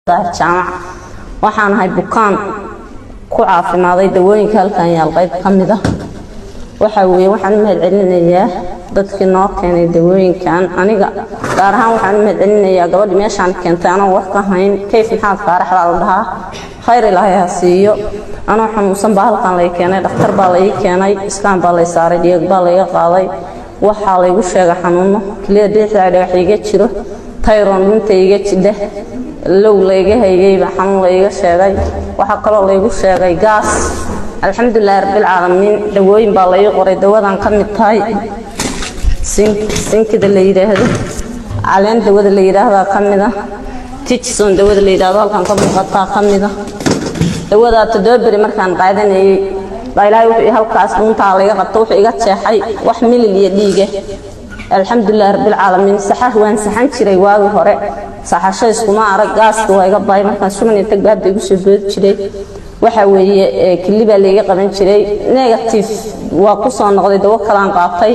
Jaamac waxaan ahay, bukaan ku caafimaaday dawooyinka halkan yaal qayb ka mid ah. Waxaa weeye, waxaan u mahadcelinayaa dadkii noo keenay dawooyinkan. Aniga gaar ahaan waxaan u mahadcelinayaa gabadhi meeshaan keentay anoo wax ka hayn. Kayf Maxamed Faarax baa la dhahaa, khayr Ilaahay ha siiyo. Anoo xanuunsan baa halkan lay keenay. Dhakhtar baa lai keenay, iskaan baa lay saaray, dhiig baa layga qaaday. Waxaa laygu sheegay xanuuno keliya, dhixda dhagax iga jiro, tayroon lunta iga jidha, low layga haygayba xanuun layga sheegay. Waxaa kaloo laygu sheegay gaas. Alxamdulilahi rabbilcaalamiin, dawooyin baa lai qoray. Dawadan ka mid tahay sinkida la yidhaahdo, caleen dawada la yidhaahdaa ka mid ah, tijson dawada la yidhaahdo halkan ka muuqataa ka mid ah. Dawadaa 7 beri markaan qaadanayay baa Ilaahay wuxuu halkaas dhuuntaa layga qabto, wuxuu iga jeexay wax milil iyo dhiiga. Alxamdulilahi rabbilcaalamiin. Saxah waan saxan jiray waagii hore, saxasho iskuma arag. Gaaska waa iga baay, markaan sugan tag hadda igu soo boodi jiray. Waxa weeye, kili baa layga qaban jiray, negative waa ku soo noqday. Dawo kalaan qaatay,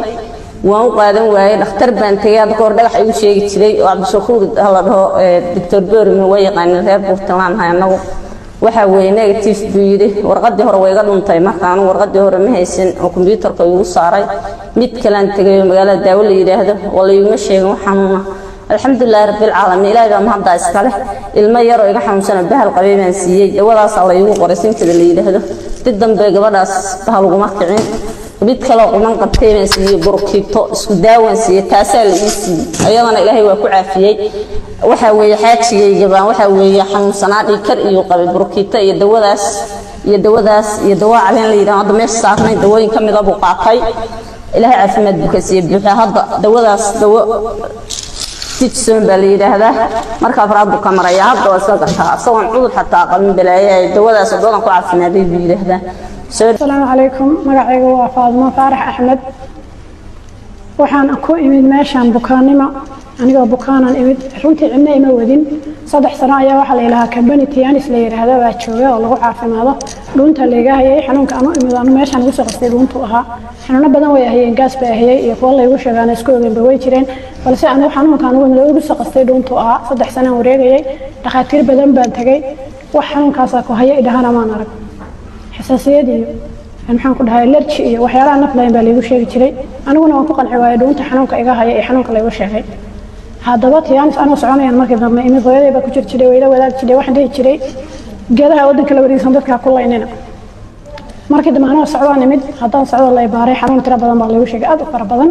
waan u qaadan waayey. Dhakhtar baan tegey, hadda kahor dhagax igu sheegi jiray oo Cabdishakuur la dhaho, Doctor Borime waa yaqaanin, reer Puntland hay annagu. Waxa weeye, negative buu yidhi. Warqaddii hore way iga dhuntay, marka anu warqaddii hore ma haysan oo kombyuutarka igu saaray. Mid kalaan tegay oo magaalada daawo la yidhaahdo oo layguma sheegin wax xanuuna. Alxamdulilahi rabbilcaalamiin, Ilaahay baa mahaddaa iskale. Ilmo yaroo iga xanuunsana bahal qabay baan siiyey, dawadaasaa laygu qoray sinkada la yidhaahdo. Dib dambe gabadhaas bahal uguma kicin. Mid kaloo quman qabtay baan siiyey, burkiito isku daawaan siiyey, taasaa la ii siiyey, ayadana Ilaahay waa ku caafiyey. Waxa weeye, xaajigayga baan waxa weeye xanuunsanaa, dhiigkar iyo qabay, burkiito iyo dawadaas iyo dawadaas iyo dawa caleen la yidhahdo hadda meesha saarnay, dawooyin ka mida buu qaatay. Ilaahay caafimaad buu ka siiyey buuxa. Hadda dawadaas dawo tijson baa la yidhaahdaa, marka afraad buu ka marayaa. Hadda waa iska gataa isagoon cudur xataa qabin. Balaaye dawadaas dawadan ku caafimaaday buu yidhaahdaa. Asalaamu calaykum. Magacayga waa Faadmo Faarax Axmed. Waxaan ku imid meeshaan bukaannimo. Anigoo bukaanan imid, runtii cidna ima wadin. 3 sano ayaa waxaa la yidhahaa kambani Tiens la yidhaahda baa jooga oo lagu caafimaado. Dhuunta layga hayay xanuunka anu imid, anu meeshaan ugu soo qastay dhuuntu ahaa. Xanuuno badan way ahayeen, gaas bay ahayey iyo kuwo laygu sheegaan isku ogeynba way jireen, balse anu xanuunkaan ugu imid oo ugu soo qastay dhuuntu ahaa. 3 sanaan wareegayay, dhakhaatiir badan baan tegay, wax xanuunkaasaa ku haya idhahana maan arag. Xasaasiyad iyo, maxaan ku dhahay, allergy iyo waxyaalaha naf lahayn baa laygu sheegi jiray. Aniguna waan ku qanci waayay dhuunta xanuunka iga haya iyo xanuunka laygu sheegay. Haddaba Tiens anoo soconayaan markii dambe imid. Hooyaday baa ku jir jiray, wayla wadaagi jiray. Waxaan dhihi jiray, geedaha waddanka la wareegsan dadka ku laynina. Markii dambe anoo socdaan imid. Haddaan socdo lay baaray, xanuun tiro badan baa laygu sheegay, aad u fara badan.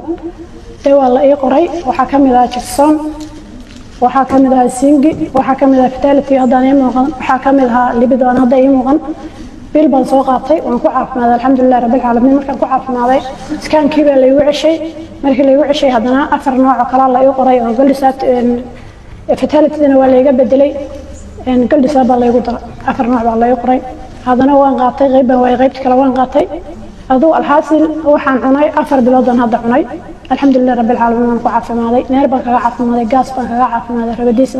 Dee waa la ii qoray. Waxaa ka mid ahaa jirson, waxaa ka mid ahaa singi, waxaa ka mid ahaa Vitality haddaan ii muuqan, waxaa ka mid ahaa Libidon hadda ii muuqan. Bil baan soo qaatay, waan ku caafimaaday, alxamdulilah rabbilcaalamiin. Markaan ku caafimaaday, iskaankii baa laygu ceshay. Markii laygu ceshay, haddana afar nooc oo kalaa la ii qoray oo Goldisat, Vitalitydana waa layga bedelay, Goldisat baa laygu daray. Afar nooc baa lay qoray. Haddana waan qaatay, qayb baan waayay, qaybta kale waan qaatay. Aduu alxaasil, waxaan cunay 4 bilood baan hadda cunay. Alxamdulilah rabbilcaalamiin, waan ku caafimaaday. Neer baan kaga caafimaaday, gaas baan kaga caafimaaday, rabadiis.